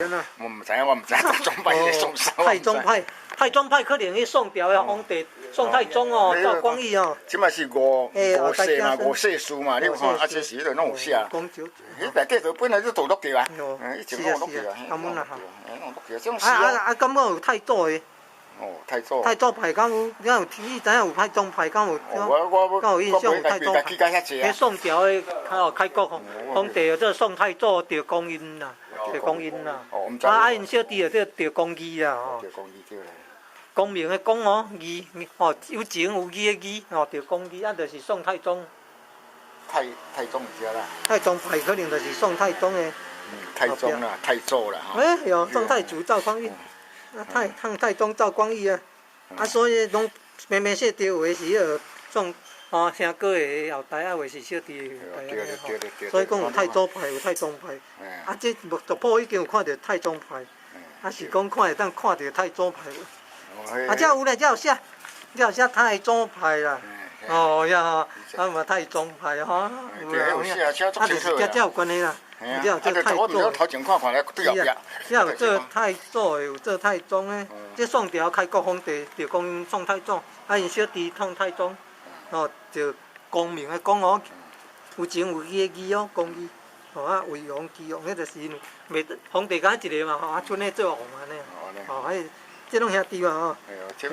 我毋知影，我毋知影太宗派是創啥。太宗派，太宗派可能彼宋朝的皇帝宋太宗哦，趙光義哦。這擺是五世嘛，五世書嘛，你有看啊？這是彼個攏有寫。彼內底就本來就做落去啊。以前攏有落去啊。啊啊啊！敢講有太祖的？哦，太祖。太祖派敢有？敢有？你知影有太宗派？敢有？敢有印象有太宗派？彼宋朝的開國皇帝叫宋太祖趙光義啦。趙光義啦，啊啊！𪜶小弟就叫趙光義啦，吼。趙光義對啦。光明的光哦，義哦，有情有義的義哦，趙光義啊，就是宋太宗。太宗對啦。太宗派可能就是宋太宗的。太宗啦，太祖啦。欸，喲，宋太祖趙匡胤，啊，太宗趙光義啊，啊，所以攏明明寫著有的是彼个宋。哦，成哥的後代啊，有是小弟的後代啊，所以講有太祖派，有太宗派。啊，這族譜已經有看著太宗派，啊是講看會當看著太祖派無？啊，這有咧，這有寫，這有寫太祖派啦。哦呀，啊嘛太宗派吼，有啦有影，啊就是這這有關係啦。這有做太祖。頭前看看咧，對後壁。這有做太祖的，有做太宗的。這宋朝開國皇帝就講宋太祖，啊𪜶小弟宋太宗。哦，就光明的光哦，有情有義的義哦，光義。哦啊，魏王、岐王，彼就是因為袂皇帝敢一个嘛吼，啊，賰咧做王按呢。哦，彼這攏兄弟嘛吼。對。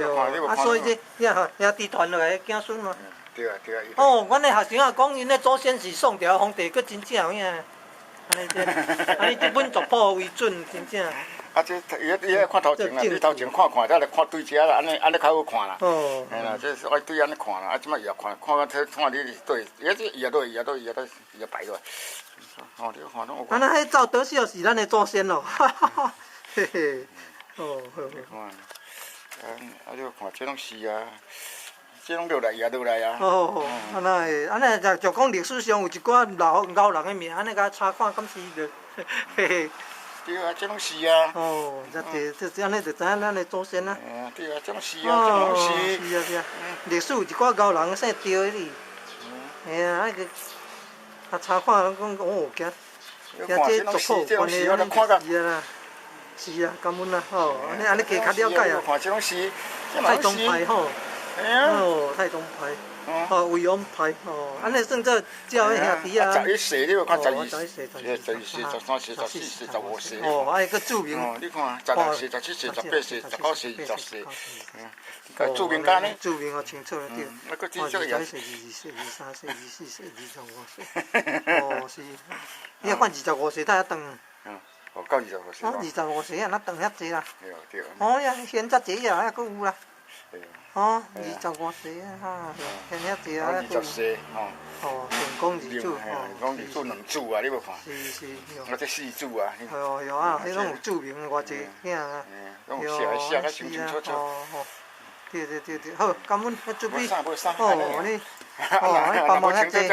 啊，所以這遐兄弟傳落來的子孫嘛。對啊對啊。哦，阮的學生啊講，𪜶的祖先是宋朝皇帝，閣真正有影。按呢這，按呢這本族譜為準，真正。啊，這伊伊愛看頭前啦，你頭前看看，再來看對這啦，按呢按呢較好看啦。嘿啦，這是愛對按呢看啦，啊，這擺伊也看，看看睇看你是對，伊這伊也對，伊也對，伊也對，伊也排落來。哦，你看攏有。啊，那彼趙德秀是咱的祖先咯，哈哈哈，嘿嘿。哦，好好。你看，啊，啊，你看這攏是啊，這攏落來也落來啊。哦，按呢會，按呢就就講歷史上有一寡老𠢕人的名，按呢共查看，敢是著，嘿嘿。對啊，這攏是啊。哦，這這這按呢就知影咱的祖先啊。對啊，這攏是啊，這攏是。是啊是啊，歷史有一寡𠢕人姓趙的哩。嘿啊，啊個，啊查看攏講哦，驚驚這族譜有關係，按呢是啊啦，是啊，感恩啊，吼，按呢按呢加較了解啊。看這攏是，太宗派吼。哦，太宗派。哦，魏王派哦，按呢算做照彼兄弟啊。 11世，你有看十二，十二世、13世、14世、15世。哦，啊，閣注明。哦，你看，16世、17世、18世、19世、20世。嗯，注明單呢？注明哦，清楚了對。哦，21世、22世、23世、24世、25世。哦，是。你看25世才遐長。嗯，哦，到25歲。哦，25世啊，哪長遐濟啦？對對。哦呀，現遮濟啊，還閣有啦。哦，25世啊，哈，現遐濟啊， 20世，吼。哦，成功二祖，哦，講二祖兩祖啊，你無看？是是。啊，這四祖啊。哦有啊，彼攏有注明偌濟囝啊。攏有寫，寫甲清清楚楚。哦，對對對對，好，感恩，準備。哦，你，哦，你幫忙遐濟。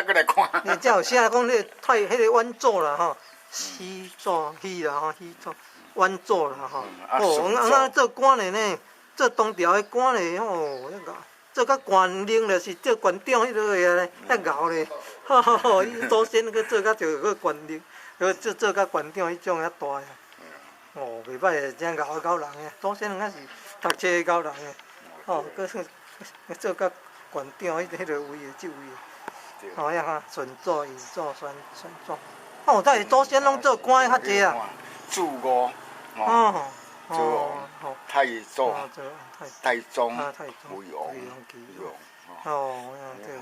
你這有寫講你太彼個遠祖啦吼，始祖始啦吼，始祖遠祖啦吼。哦，翁仔做官的呢。做當朝的官咧，吼，遐𠢕，做甲縣令就是做縣長彼落個咧，遐𠢕咧，吼吼吼！伊祖先閣做甲就個縣令，閣做做甲縣長彼種遐大個，哦，袂歹的，真𠢕𠢕人的，祖先應該是讀冊𠢕人的，哦，閣算做甲縣長彼個位的這位的，哦，遐哈，順祖、乙祖、宣祖，哦，這祖先攏做官的較濟啊。祖五，哦。祖太祖、太宗、魏王、魏王。哦，對。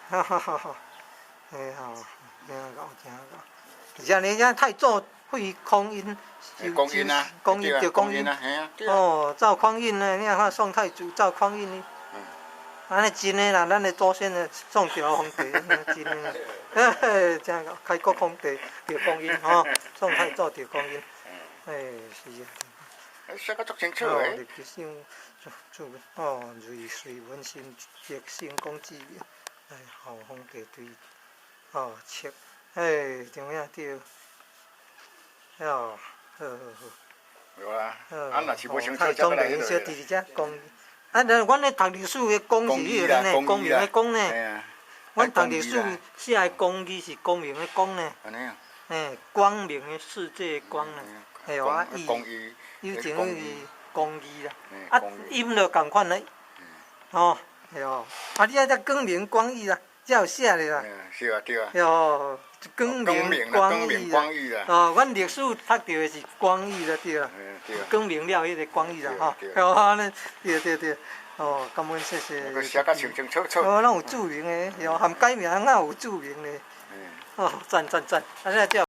哈哈哈哈！哎吼，真𠢕真𠢕。而且你遮太祖廢孔殷，光陰啊，光陰對光陰。哦，趙匡胤呢？你看宋太祖趙匡胤呢？按呢真的啦，咱的祖先的宋朝皇帝，真的啦。嘿嘿，真𠢕，開國皇帝趙匡胤吼，宋太祖趙匡胤。哎，是啊。寫甲足清楚的。歷史上，哦，瑞穗文心，逆成功之明，哎，後皇帝對，哦，七，哎，對影對，哦，好好好。有啊，啊，若是無清楚，太宗就小弟佇遮講，啊，阮咧讀歷史的講是彼個呢，光明的光呢。阮讀歷史寫的光義是光明的光呢。哎，光明的世界光呢。嘿啊，光義。以前是光義啦，啊，音就仝款咧，吼，對哦，啊，你愛只光明廣義啦，才有寫咧啦。是啊，對啊。哦，光明廣義啦。哦，阮歷史讀著的是廣義啦，對啦。光明了彼個廣義啦，吼。哦，按呢，對對對，哦，感恩謝謝。寫甲清清楚楚。哦，攏有註明的，哦，含改名也有註明的。哦，讚讚讚，按呢才。